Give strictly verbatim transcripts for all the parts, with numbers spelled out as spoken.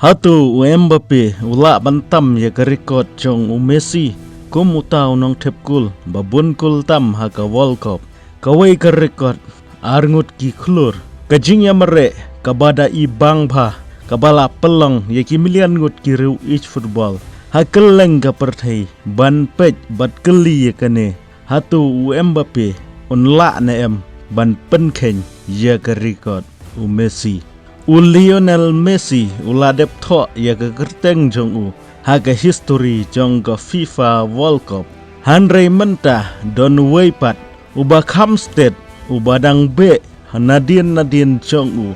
Hato u Mbappe u lah ban tam ïa ka record jong u Messi kum uta u nongthep kol ba bun kol tam ha ka World Cup? Kawei ka record ar ngut ki khlur. Ka jingïamareh kaba da i bang bha kaba la pynlong ïa ki million ngut ki riew ïeit football ha kylleng ka pyrthei ban peit bad kylli ïa kane. Hato u Mbappe un lah ne em ban pynkheiñ ïa ka record u Messi? U Lionel Messi u la dep thoh ïa ka kyrteng jong u ha ka history jong ka FIFA World Cup. Hynrei mynta don uwei pat uba kham stet, uba dang beh nadien nadien jong u.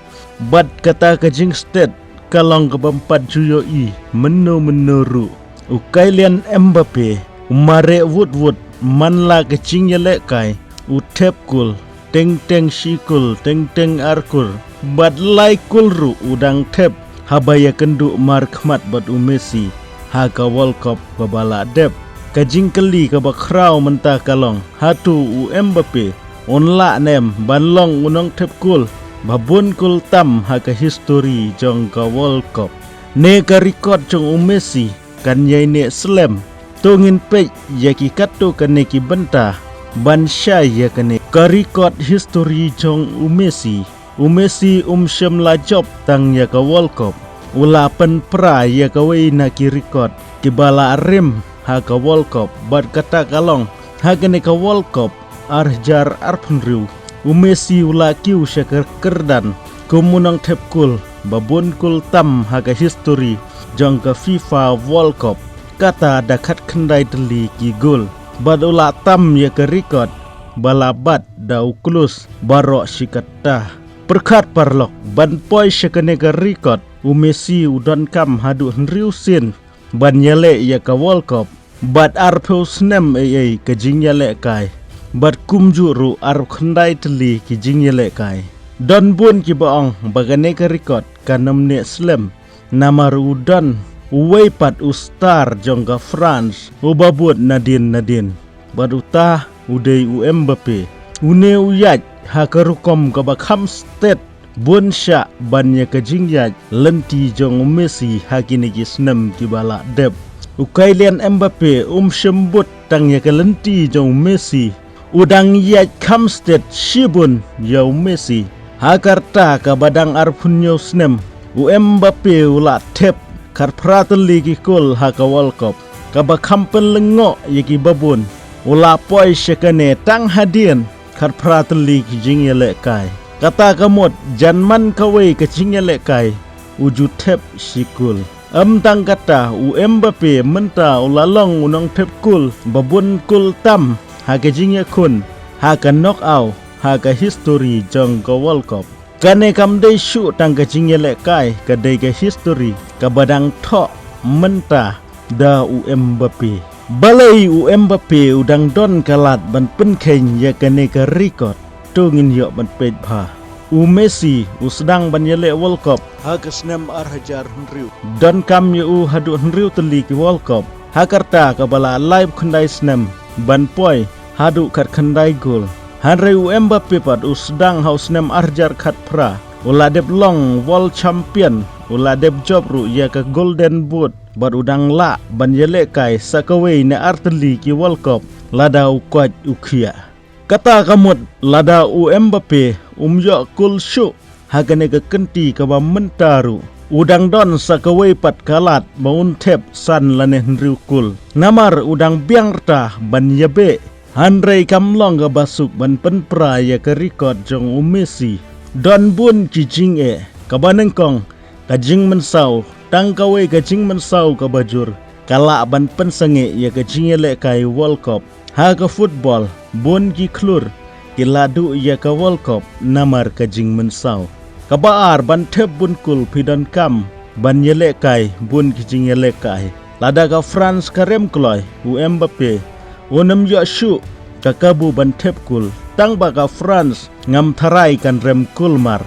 Bad kata ka jingstet ka long kaba ym pat ju ïohi mynno mynno ruh. U Kylian Mbappe u mareh wut wut man la ka jingïalehkai, u thep kol, teng teng shi kol, teng teng ar kol bad lai kol ruh u dang thep haba ïakynduh markhmat bad u Messi ha ka World Cup kaba la dep. Ka jingkylli kaba khraw mynta ka long, hato u Mbappe un lah ne em ban long u nongthep kol ba bun kol tam ha ka history jong ka World Cup? Ne ka record jong u Messi kan ïai neh slem? To ngin peit ïa ki katto katne ki bynta ban shai ïa kane ka record history jong u Messi. U Messi um shym la jop tang ïa ka World Cup. U la pynpra ïa kawei na ki record kiba la rim ha ka World Cup, bad kata ka long ha kane ka World Cup ar hajar arphew hynriew. U Messi u la kiew sha ka kyrdan kum u nongthep kol ba bun kol tam ha ka history jong ka FIFA World Cup. Kata da khatkhyndai tylli ki kol bad u la tam ïa ka record ba la bat da u Klose baroh shi katta. Pyrkhat paralok, ban poi sha kane ka record u Messi u donkam haduh hynriew sien ban ïaleh ïa ka World Cup bad arphew snem ei ei ka jingïalehkai, bad kumjuh ruh arphew khyndai tylli ki jingïalehkai. Don bun kiba ong ba kane ka record kan ym neh slem, namar u don uwei pat u star jong ka France uba bud nadien nadien, bad uta u dei u Mbappe. Une u ïaid ha ka rukom kaba kham stet bun shah ban ïa ka jingïaid lynti jong u Messi ha kine ki snem kiba la dep. U Kylian Mbappe um shym bud tang ïa ka lynti jong u Messi, u dang ïaid kham stet shibun ïa u Messi. Ha ka rta kaba dang arphew hynñiew snem, u Mbappe u la thep khatphra tylli ki kol ha ka World Cup, kaba kham pynlyngngoh ïa kiba bun. U la poi sha kane tang hadien khatphra tylli ki jingïalehkai. Kata ka mut jan man kawei ka jingïalehkai u ju thep shi kol. Ym tang kata, u Mbappe mynta u la long u nongthep kol ba bun kol tam ha ka jingïakhun ha ka knockout ha ka history jong ka World Cup. Kane kam dei shuh tang ka jingïalehkai, ka dei ka history kaba dang thoh mynta da u Mbappe. Balei u Mbappe u dang don ka lad ban pynkheiñ ïa kane ka record? To ngin ïoh ban peit bha. U Messi u sdang ban ïaleh World Cup ha ka snem ar hajar hynriew. Donkam ïa u haduh hynriew tylli ki World Cup. Ha ka rta kaba la laiphew khyndai snem ban poi haduh khatkhyndai kol. Hynrei u Mbappe pat u sdang ha u snem ar hajar khatphra. U la dep long world champion, u la dep jop ruh ïa ka Golden Boot, bad u dang lah ban ïalehkai sa kawei ne ar tylli ki World Cup lada u koit u khiah. Kata ka mut lada u Mbappe um ïoh kol shuh ha kane ka kynti kaba mynta ruh, u dang don sa kawei pat ka lad ba un thep san lane hynriew kol. Namar u dang biang rta ban ïabeh. Hynrei kam long kaba suk ban pynpra ïa ka record jong u Messi. Don bun ki jingeh, kaba nyngkong ka jingmynsaw, tang kawei ka jingmynsaw kaba jur ka lah ban pynsangeh ïa ka jingïalehkai World Cup. Ha ka football, bun ki khlur ki la duh ïa ka World Cup namar ka jingmynsaw. Kaba ar, ban thep bun kol phi donkam ban ïalehkai bun ki jingïalehkai. Lada ka France ka rem kloi, u Mbappe un ym ïoh shuh ka kabu ban thep kol. Tang ba ka France ngam tharai kan rem kol mar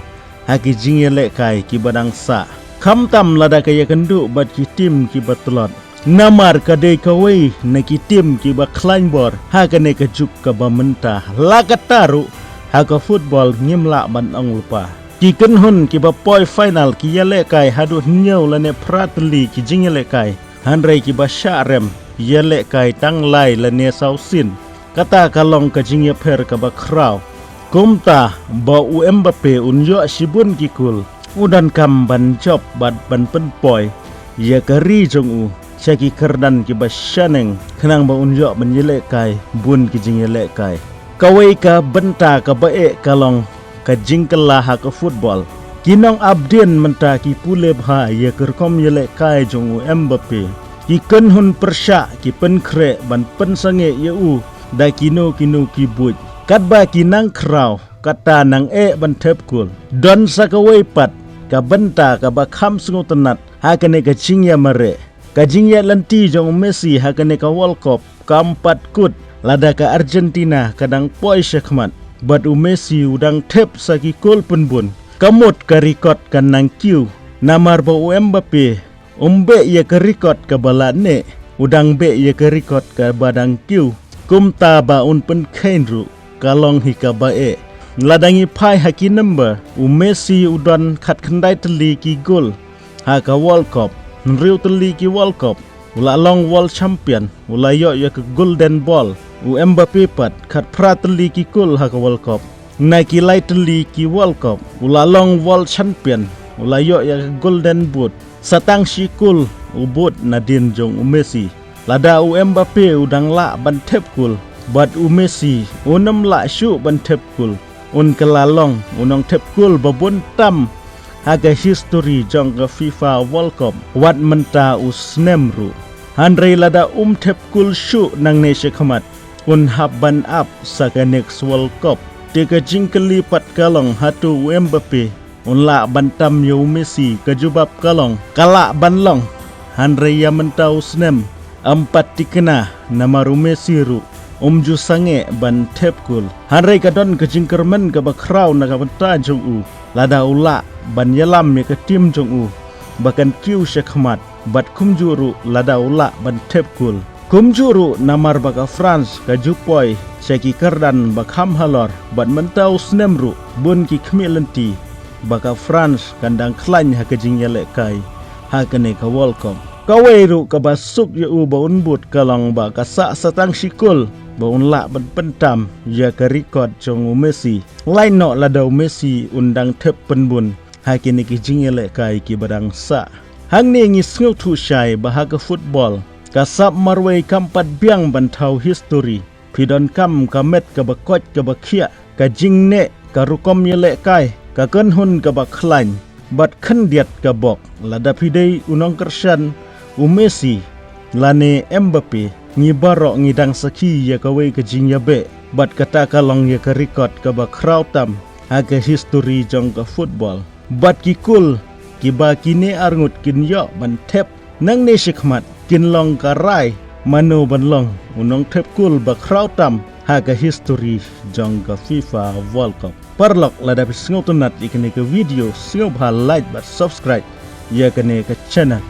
ha ki jingïalehkai kiba dang sah, khamtam lada ka ïakynduh bad ki tim kiba tlot. Namar ka dei kawei na ki tim kiba khlaiñ bor ha kane ka juk kaba mynta. La katta ruh, ha ka football ngim lah ban ong lypa. Ki kynhun kiba poi final ki ïalehkai haduh hynñiew lane phra tylli ki jingïalehkai, hynrei kiba shah rem ïalehkai tang lai lane saw sien. Kata ka long ka jingïapher kaba khraw. Kumta ba u Mbappe un ïoh shibun ki kol, u donkam ban jop bad ban pynpoi ïa ka ri jong u sha ki kyrdan kiba shaneng, khnang ba un ïoh ban ïalehkai bun ki jingïalehkai. Kawei ka bynta kaba eh ka long ka jingkylla ha ka football. Ki nongap dien mynta ki pule bha ïa ka rukom ïalehkai jong u Mbappe. Ki kynhun pyrshah ki pynkhreh ban pynsangeh ïa u da kino kino ki buit. Katba ki nang khraw, kata nang eh ban thep kol. Don sa kawei pat ka bynta kaba kham sngewtynnat ha kane ka jingïamareh. Ka jingïaid lynti jong u Messi ha kane ka World Cup kam pat kut lada ka Argentina ka dang poi shakhmat, bad u Messi u dang thep sa ki kol pynbun. Ka mut ka record kan nang kiew, namar ba u Mbappe um beh ïa ka record kaba la neh, u dang beh ïa ka record kaba dang kiew. Kumta ba un pynkheiñ ruh ka long hi kaba eh. Lada ngi phai ha ki number, u Messi u don khatkhyndai tylli ki gol ha ka World Cup, hynriew tylli ki World Cup, u la long world champion, u la ïoh ïa ka Golden Ball. U Mbappe pat khatphra tylli ki kol ha ka World Cup, na ki lai tylli ki World Cup, u la long world champion, u la ïoh ïa ka Golden Boot. Sa tang shi kol u bud nadien jong u Messi. Lada u Mbappe u dang lah ban thep kol, bad u Messi unym lah shuh ban thep kol, un kylla long u nongthep kol ba bun tam ha ka history jong ka FIFA World Cup wat mynta u snem ruh. Hynrei lada um thep kol shuh nangne shakhmat, un hap ban ap sa ka next World Cup. Te ka jingkylli pat ka long, hato u Mbappe un lah ban tam ïa u Messi? Ka jubab ka long, ka lah ban long. Hynrei ïa mynta u snem ym pat thikna, namar u Messi ruh um ju sangeh ban thep kol. Hynrei ka don ka jingkyrmen kaba khraw na ka bynta jong u, lada u lah ban ïalam ïa ka team jong u ba kan kiew shakhmat, bad kumjuh ruh lada u lah ban thep kol. Kumjuh ruh namar ba ka France ka ju poi sha ki kyrdan ba kham halor, bad mynta u snem ruh bun ki khmih lynti ba ka France kan dang khlaiñ ha ka jingïalehkai ha kane ka World Cup. Kawei ruh kaba suk ïa u ba un bud ka long ba ka sah sa tang shi kol ba un lah ban pyntam ïa ka record jong u Messi, lait noh lada u Messi un dang thep pynbun ha kine ki jingïalehkai kiba dang sah. Hangne ngi sngewthuh shai ba ha ka football, ka sap marwei kam pat biang ban thaw history. Phi donkam ka met kaba koit kaba khiah, ka jingneh, ka rukom ïalehkai, ka kynhun kaba khlaiñ, bad khyndiat ka bok. Lada phi dei u nongkyrshan u Messi lane Mbappe, ngi baroh ngi dang sakhi ïa kawei ka jingïabeh, bad kata ka long ïa ka record kaba khraw tam ha ka history jong ka football. Bad ki kol kiba kine arngut kin ïoh ban thep nangne shakhmat kin long ka rai mano ban long u nongthep kol ba khraw tam ha ka history jong ka FIFA World Cup. Paralok, lada phi sngewtynnat ïa kane ka video, sngewbha like bad subscribe ïa kane ka channel.